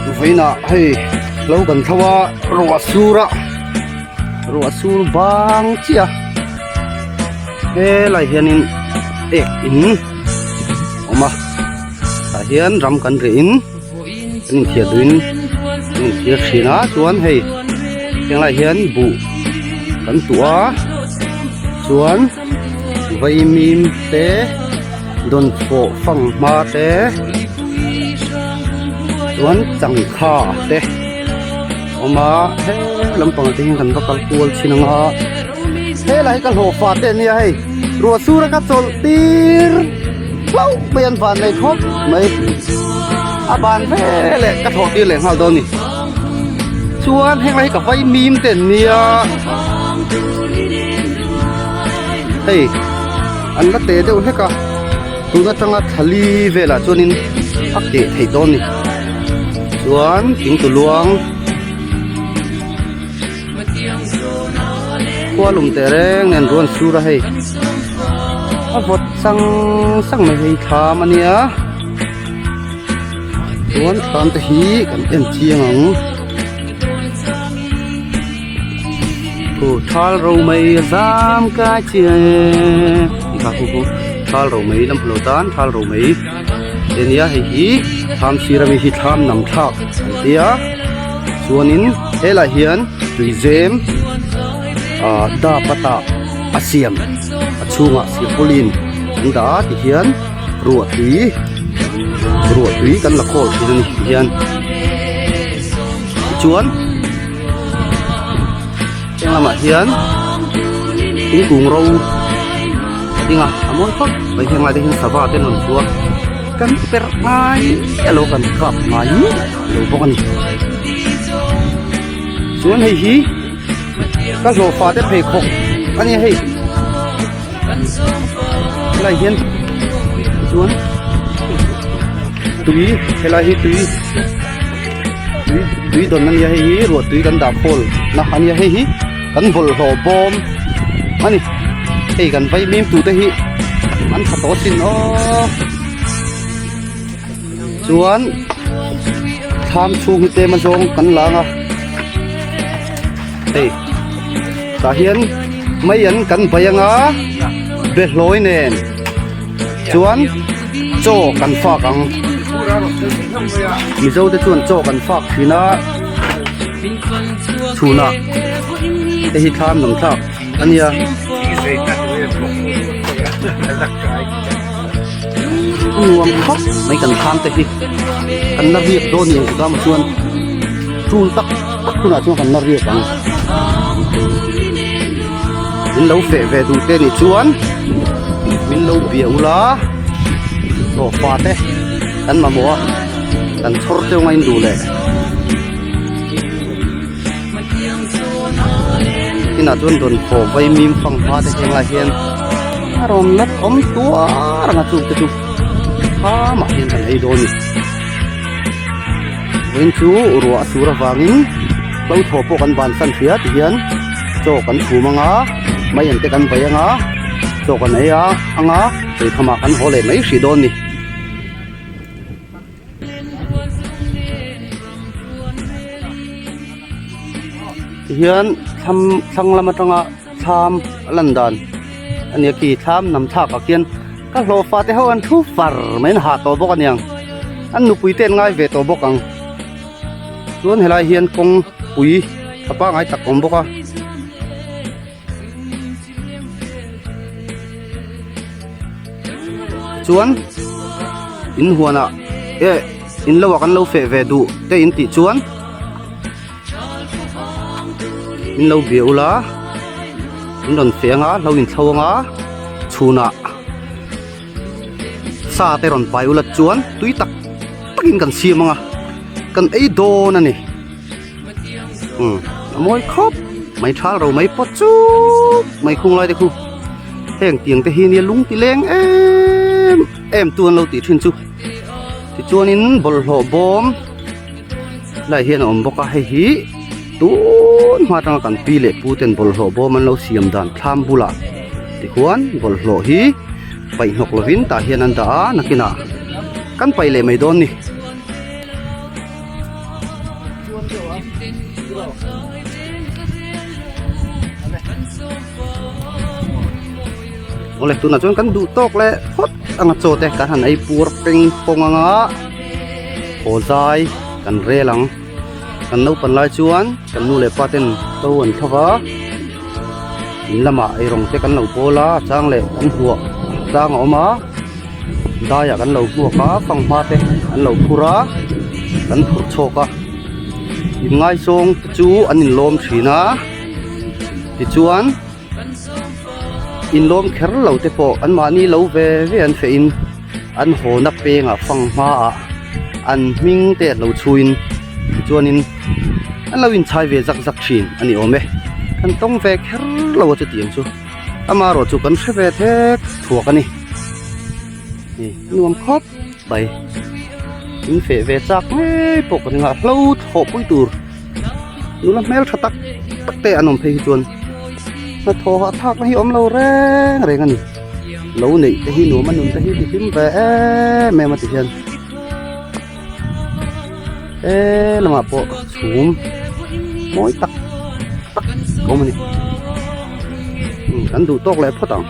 Vawiinah hei hlo kan thlo a ruah sur a ruah sur bang chiah a helai hianin ek in a awm a tah hian ram kan reh in kan inthiar duhin kan inthiar thin a chuan hei henglai hian buh kan tuah a chuan vaimim te. Dawnfawh fanghma te chuan changkha te a awm a he lampang ah te hian kan va kal kual thin ang a helai hi ka hlawh fa te ania hei ruah sur a ka chawlh tir hlauh mai an van nei khawp mai a ban veleh ka thawh tir leh nghal dawn a ni chuan henglai hi ka vai mim te an nia hei. An la teh deuh hlek a, tun atanga thali velah chuanin a keh theih dawn a ni. Chuan thingtu luang khua lum teh reng nen ruan sur a hei a vawt sang sang mai hei thlam a nia chuan thlam te hi kan en chiang ang. Khu thal ro mai a zam kai chiang e tih kha khu khu thal ro mai lam phulo tan thal ro mai te nia hei hi thlam sir ami hi thlam nam thlak an tia chuanin helaiah hian tuizem ah dap a tah a siam a chhungah silpauline an dah a tihian ruah tui ruah tui kan la khawl thin a ni tihian tichuan. Heng lamah hian thingkung ro a ding a a mawi khawp mai heng lai te hian sava te an rawn chhuak kan perh ngai a lo kan kap ngai lo bawk a ni chuan hei hi ka hlawhfa te pheikhawk a nia hei helai hian chuan tui helai hi tui. Tui tui dawn ania hei hi ruah tui kan dah khawl na ania hei hi kan bawlhhlawh bawm a ni hei kan vaimim tute hi an tha tawh sin aw chuan thlam chhung hi tlem a zawng kan lang a hei tah hian mei an kan bai anga behlawi nen chuan chaw kan fak ang mizo te chuan chaw kan fak thin a chhunah hei hi thlam lam thlak a nia. Nuam khawp mai kan thlam te hi kan la riak dawn ni ang chu dama chuan tul tak tak hunah chuan kan la riak ang min lo feh ve duh te nih chuan min lo bia ula hlawhfa te kan mamawh a kan chhawr teuh ngain duh leh inah chuan rawn thaw vaimim fanghma te henglai hian a rawn la awm tuar ang a chung te chu khamah hian kan ei dawn a ni vawiin chu ruah a sur avangin hlo thaw pawh kan bansan hria ti hian chaw kan chhum ang a mai an te kan vai ang a chaw kan ei a ang a tuithamah kan haw leh mai hrih dawn a ni. Tihian thlam thlang lam atanga thlam a lan dan a nia khi thlam nam thlak ah khian ka hlawhfa te ho an thu far mai an hah tawh bawk a niang an nupui te an ngai ve tawh bawk ang chuan helai hian kawngpui a pangai tak a awm bawk a. Chuan in huanah eh in lo ah kan lo feh ve duh te in tih chuan in lo bia ula in rawn feh anga hlo in thlo anga chhunah sa te rawn pai ula chuan tui tak takin kan siam anga kan ei dawn a ni. Umm a mawi khawp mai thal ro mai pawt chup mai khung lai te khu heng tiang te hi nia lung ti leng em em tu an lo tih thin chu tichuanin bawlhhlawh bawm lai hian a awm bawk a hei hi tun hma atanga kan pi leh pu ten bawlhhlawh bawm an lo siam dan thlam bulah tikhuan bawlhhlawh hi paih hnawk lovin tah hian an dah a nakinah. Kan paih leh mai dawn ni. Awle tunah chuan kan duh tawk leh phawt anga chaw te kan han ei pur peng pawng anga haw zai kan rel ang. Kan naupan lai chuan kan nu leh pa ten to an thlo va, in lamah eirawng te kan lo bawl a, a chang leh an huah tlang a awm a, daiah kan lo hmuak a, fanghma te an lo phur a, kan phur chhawk a, inngaizawng te chu an inlawm thin a, tichuan inlawm kher lo te pawh anmahni lo ve ve an feh in. An hawna pengah fanghma ah an hming te a lo chhuin tichuanin an lo inchhai ve zak zak thin a ni awm e. Kan tawng ve kher lo a chutiang chu amaherawh chu kan hre ve thek thuak a ni. Hei nuam khawp mai in feh ve chak ngei pawh ka ring a hlo thawh pui tur nula hmel tha tak tak te an awm phei hi chuan hnathawh hahthlak na hi awm lo reng reng a ni. Lo neih te hi nuam a nun te hi ti hlim ve em em a ti hian he lamah pawh chhum mawi tak tak a awm a ni kan duh tawk leh phawt ang.